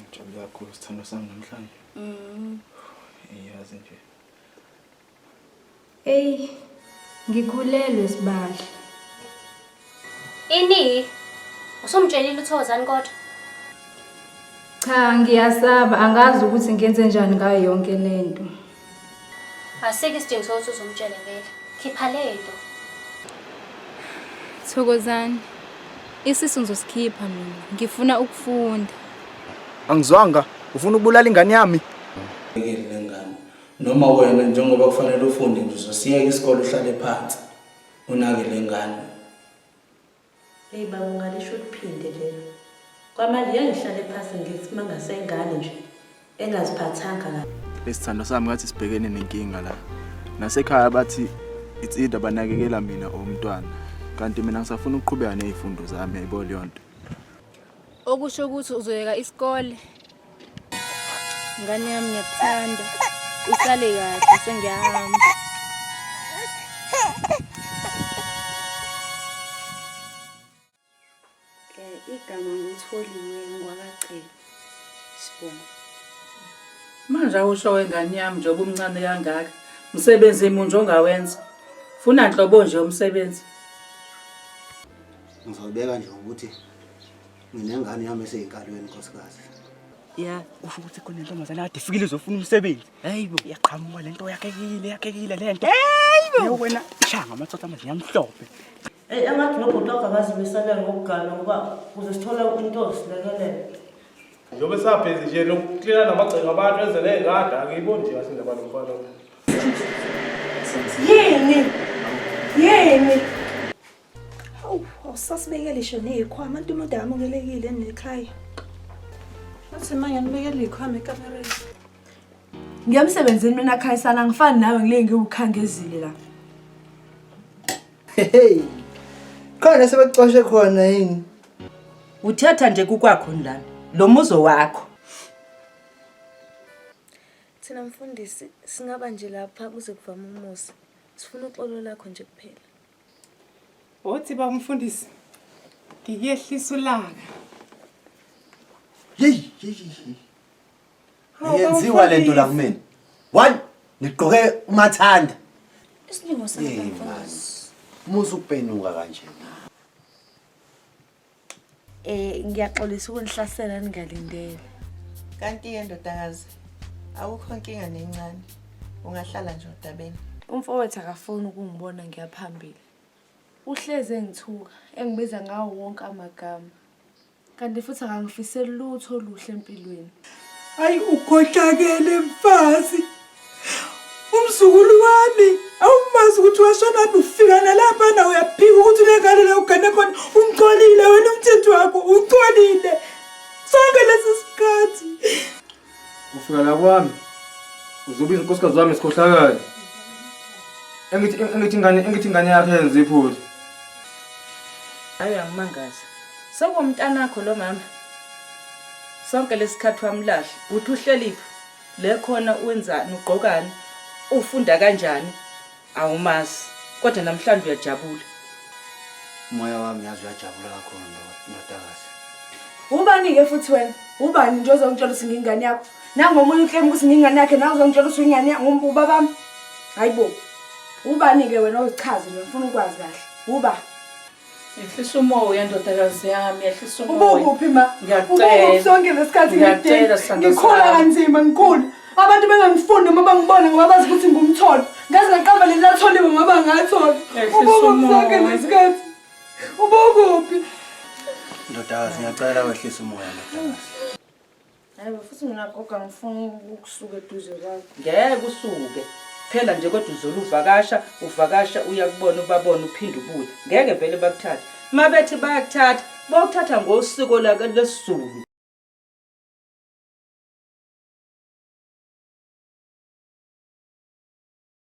Ngijabule kakhulu sithandwa sami namhlanje. Iyazi nje. Eyi, ngikhulelwe Sibahle. Ini? Usumtshelile uThokozani kodwa? Cha, ngiyasaba angazi ukuthi ngenze njani ngayo yonke lento. Asikho isidingo sokuthi uzumtshele vele. Khipha lento. Thokozani, isisu ngizosikhipha mina. Ngifuna ukufunda. Angizwanga, ufuna ukubulala ingane yami? Yekele lengane. Noma wena njengoba kufanele ufunde nje uzosiyeka isikole uhlale phansi unake lengane. Hey baba ungalisho uliphinde lelo. Kwamanje ngeke ngihlale phansi ngesimanga sengane nje engaziphathanga kahle. Isithandwa sami ngathi sibhekene nenkinga la. Nasekhaya bathi it's either banakekela mina or umntwana. Kanti mina ngisafuna ukuqhubeka nezifundo zami yayibo leyo nto. Okusho ukuthi uzoyeka isikole. Ngane yami ngiyakuthanda. Usale kahle sengiyahamba. Eh, igama nguTholiwe ngwakaCele. Sibongo. Manje awusho wengane yami njengoba umncane kangaka. Msebenzi munje ongawenza. Funa nhlobo nje umsebenzi. Ngizobeka nje ukuthi nginengane yami eseyinkalweni nkosikazi. Ya. Kusho ukuthi khona intombazane kade ifikile izofuna umsebenzi. Hayibo. Iyaqhamuka lento yakhekile yakhekile lento. Hayibo. Yo wena shaya ngamathotha amazinyo amhlophe. Eyi angathi nobhuti wakho akazimisele ngokugana ngoba kuze sithole into ozisilekelela. Njengoba esabhizi nje nokuklina namagceke abantu enze ney'ngadi angiyiboni nje kahle indaba nomfana. Yini? Yini? Hawu, awusasibekeli ngisho ney'khwama, anti umuntu akamukelekile nekhaya. Athi manje nibekele iy'khwama ekamereni. Ngiya emsebenzini mina Khayisana angifani nawe ngile ngiwukhangezile la. Hey. Khona sebecoshe khona yini? Uthetha nje kukwakho lana. Lo muzo wakho. Thina mfundisi singaba nje lapha kuze kuvame umusa. Sifuna uxolo lakho nje kuphela. Wothi baba mfundisi ngikuyehlisa ulaka. Hey, hey, hey. Yenziwa lento la kumina. One, nigqoke umathanda. Isilingo sakho mfundisi. Musa ukupenuka kanje. Eh ngiyaxolisa ukunihlasela ningalindele. Kanti ke ndodakazi akukho nkinga nencane. Ungahlala nje odabeni. Umfowethu akafuni ukungibona ngiyaphambili. Uhlezi engithuka, engibiza ngawo wonke amagama. Kanti futhi akangifiseli lutho oluhle empilweni. Hayi ukhohlakele mfazi. Umzukulu wami awumazi ukuthi washonaphi ufika nalapha na uyaphika ukuthi unengane la ugane khona ungcolile wena umthetho wakho ungcolile. Sonke lesi sikhathi. Ufika la kwami uzobiza unkosikazi wami isikhohlakali. Engithi engithi ingane engithi ingane yakhe yenze iphutha. Hayi uyangimangaza. Sekuwumntanakho lo mama. Sonke lesikhathi wamlahla. Uthi uhleliphi? Le khona wenzani ugqokani? Ufunda kanjani? Awumazi. Kodwa namhlanje uyajabula. Umoya wami yazi uyajabula kakhulu ndodakazi. Ubani-ke futhi wena? Ubani nje ozongitshela ukuthi ngingane yakho? Nangomunye uklema ukuthi ngingane yakhe nawe uzongitshela ukuthi uyingane yakho ubabami? Hayi bo. Ubani-ke wena ozichaze nje ngifuna ukwazi kahle. Uba? Yehlisa umoya ndodakazi yami, yehlisa umoya. Ubukuphi ma? Ngiyacela. Ubukuphi sonke lesikhathi Ngiyacela, sithandwa ngikhula sami. kanzima ngikhula. Abantu bengangifuni noma bangibona ngoba bazi ukuthi ngumtholo. Ngaze ngaqamba leli latholiwe ngoba ngathola. Yehlisa Ubukuphi sonke umoya. lesikhathi? Ubukuphi? Ndodakazi ngiyacela wehlise umoya ndodakazi. Hayibo futhi mina gogo angifuni ukusuka eduze kwakho. Ngeke usuke. Phela nje kodwa uzola uvakasha, uvakasha uyakubona ubabona uphinde ubuye. Ngeke vele bakuthathe. Mabethi bayakuthatha, bokuthatha ngosiko lesiZulu.